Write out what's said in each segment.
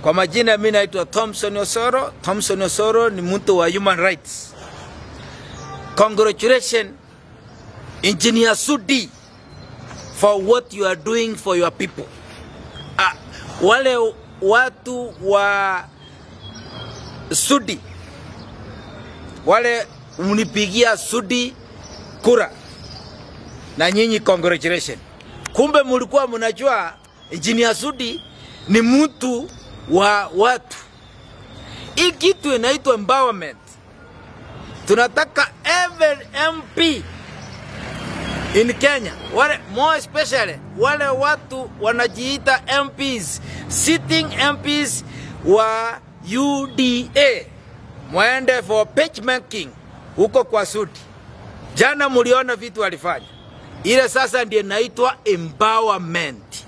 Kwa majina mimi naitwa Thompson Osoro. Thompson Osoro ni mtu wa human rights. Congratulations Engineer Sudi for what you are doing for your people. Wale watu wa Sudi, wale mnipigia Sudi kura, na nyinyi congratulations. Kumbe mlikuwa mnajua Engineer Sudi ni mtu wa watu. Hii kitu inaitwa empowerment. Tunataka every MP in Kenya, wale more especially wale watu wanajiita MPs, sitting MPs wa UDA, muende for benchmarking huko kwa Sudi. Jana muliona vitu walifanya. Ile sasa ndiye inaitwa empowerment.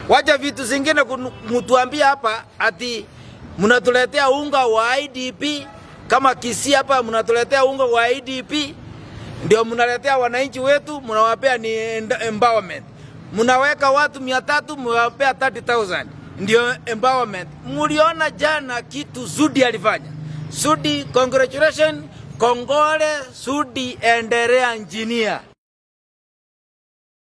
Wacha vitu zingine mtuambia hapa ati mnatuletea unga wa IDP kama Kisii hapa mnatuletea unga wa IDP, ndio mnaletea wananchi wetu, mnawapea ni empowerment. Mnaweka watu 300 mnawapea 30,000 ndio empowerment. Mliona jana kitu Sudi alifanya. Sudi, congratulations, kongole Sudi, endelea engineer.